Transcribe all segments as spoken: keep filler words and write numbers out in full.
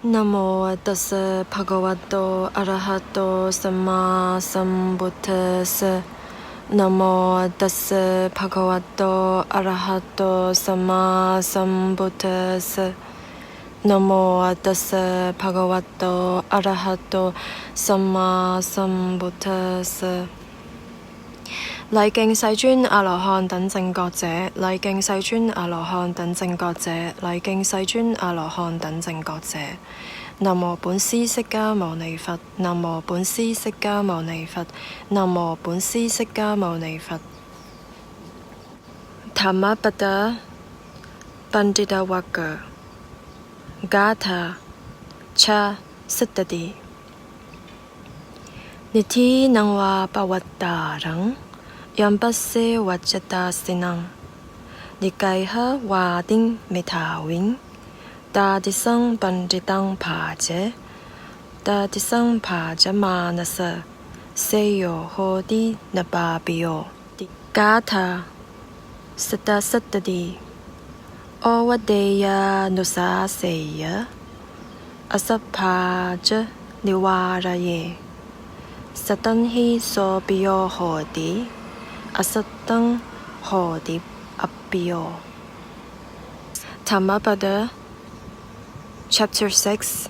Namo tassa bhagavato arahato sammāsambuddhassa. Namo tassa bhagavato arahato sammāsambuddhassa. Namo tassa bhagavato arahato sammāsambuddhassa. 禮敬世尊阿羅漢等正覺者，禮敬世尊阿羅漢等正覺者，禮敬世尊阿羅漢等正覺者。南無本師釋迦牟尼佛，南無本師釋迦牟尼佛，南無本師釋迦牟尼佛。Dhammapada Panditavagga Gāthā Cha Sattati. Niddhinaṃ vā pavattaraṃ yaṃ passaṃ vajjattasinaṃ, niggayha vātiṃ medhāviṃ tādisaṃ paṇḍitaṃ bhāja, tādisaṃ bhājamānassa seyyo hoti na pāpiyo. Gāthā satasattati. Ovadeyyānussāseyya, asabbā ca nivāraye. Sataṃ hi so piyo hoti, asattaṃ hoti appiyo. Dhammapada, Chapter six.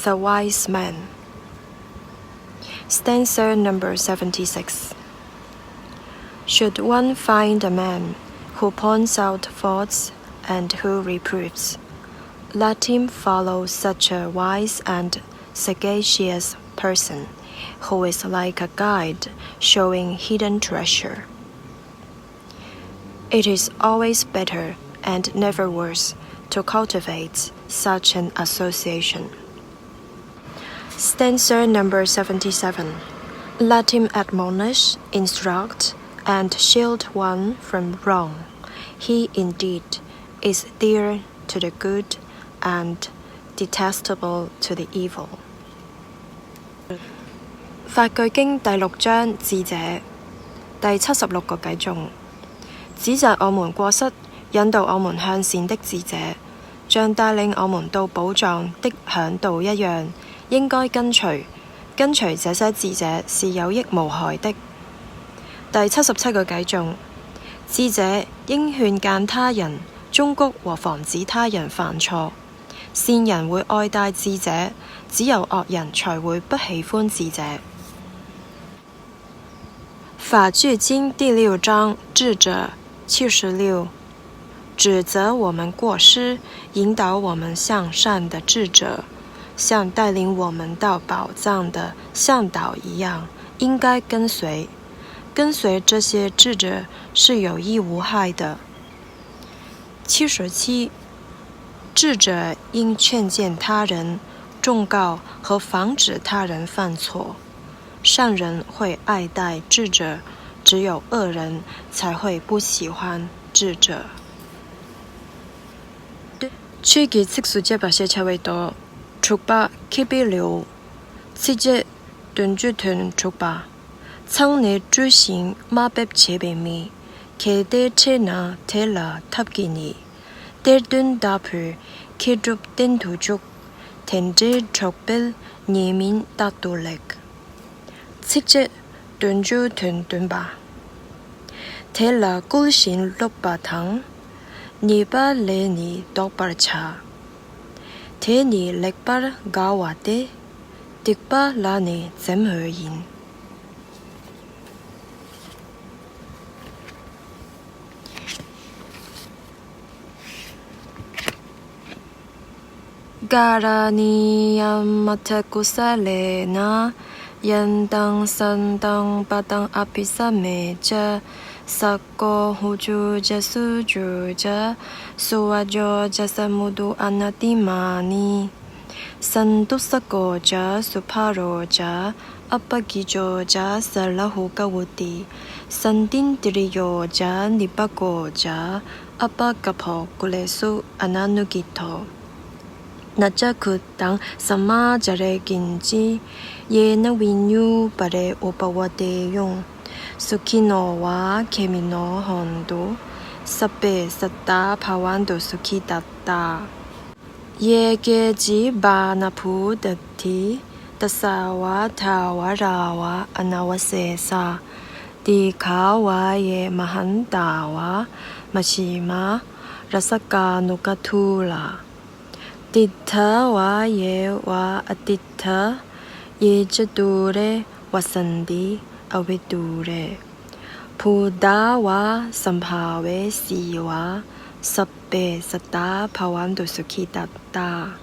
The Wise Man. Stanza number seventy-six. Should one find a man who points out faults and who reproves, let him follow such a wise and sagacious person, who is like a guide showing hidden treasure. It is always better and never worse to cultivate such an association. Stanza number seventy-seven. Let him admonish, instruct, and shield one from wrong. He indeed is dear to the good and detestable to the evil. 法句經第六章，智者，第七十六個偈頌。指責我們過失、引導我們向善的智者，像帶領我們到寶藏的嚮導一樣，應該跟隨。跟隨這些智者是有益無害的。第七十七個偈頌。智者應勸諫他人、忠告和防止他人犯錯。善人會愛戴智者，只有惡人才會不喜歡智者。法句經第六章，智者，七十六。指責我們過失、引導我們向善的智者，像帶領我們到寶藏的向導一樣，應該跟隨。跟隨這些智者是有益無害的。七十七，智者應勸諫他人、忠告和防止他人犯錯。 善人會愛戴智者，只有惡人才會不喜歡智者。Chuuk ki tsiksu tsepa se chawe to, tshukpa khipi leo, tsije tunju tun tshukpa. Tsang ne tsushing ma pep chepe mi, ke te te na te la thap ki ni. Te tun ta phu, ke trup ten tu chuk, ten te trok pel, nye min ta tu lek. Tsik che tun ju tun tun pa. Te la kul shin lok pa thang. Ni pa le ni tok par cha. Te ni lek par ga wa te. Tik pa la ni zem hu yin. Karaṇīyamatthakusalena, yantaṃ santaṃ padaṃ abhisamecca, sakko ujū ca suhujū ca, suvaco cassa mudu anatimānī. Santussako ca subharo ca, appakicco ca sallahukavutti. Santindriyo ca nipako ca, appagabbho kulesu ananugiddho. Na ca khuddaṃ samācare kiñci, yena viññū pare upavadeyyuṃ. Sukhino vā khemino hontu, sabbe sattā bhavantu sukhitattā. Ye keci pāṇabhūtatthi, tasā vā thāvarā vā anavasesā, dīghā vā ye mahantā vā, majjhimā rassakānugāthūlā. Tiṭṭhā vā ye vā atiṭṭhā, ye ca dūre vasanti avidūre. Bhūtā vā sambhavesī vā, sabbe sattā bhavantu sukhitattā.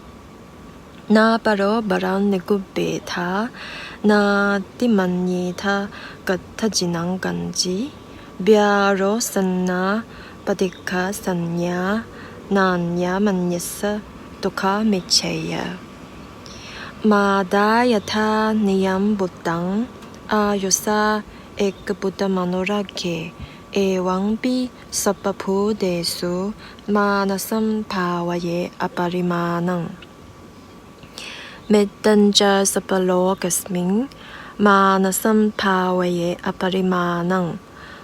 Nāparo paraṃ nikubbetha, nātimaññetha katthaci naṃ kañci. Byārosanā paṭighasaññā, nāññamaññassa dukkhamiccheyya. Mātā yathā niyaṃ puttaṃ, āyusā ekaputtamanurakkhe. Evampi sabbabhūtesu, mānasambhāvaye aparimāṇaṃ. Mettañca sabbalokasmiṃ, mānasambhāvaye aparimāṇaṃ.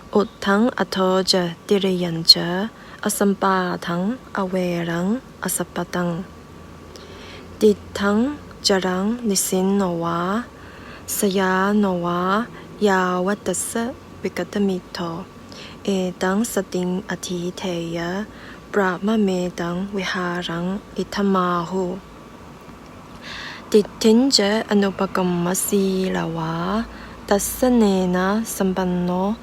Uddhaṃ adho ca tiriyañca, asambādhaṃ averaṃ asapattaṃ. Tiṭṭhaṃ caraṃ nisinno vā, sayāno vā, yāvatassa vigatamiddho. Etaṃ satiṃ adhiṭṭheyya, brahmametaṃ vihāraṃ idhamāhu. Diṭṭhiñca anupagamma sīlavā, dassanena sampanno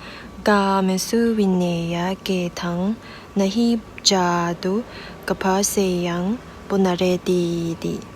kāmesu vineyya gedhaṃ, na hi jātu gabbhaseyyaṃ punaretīti.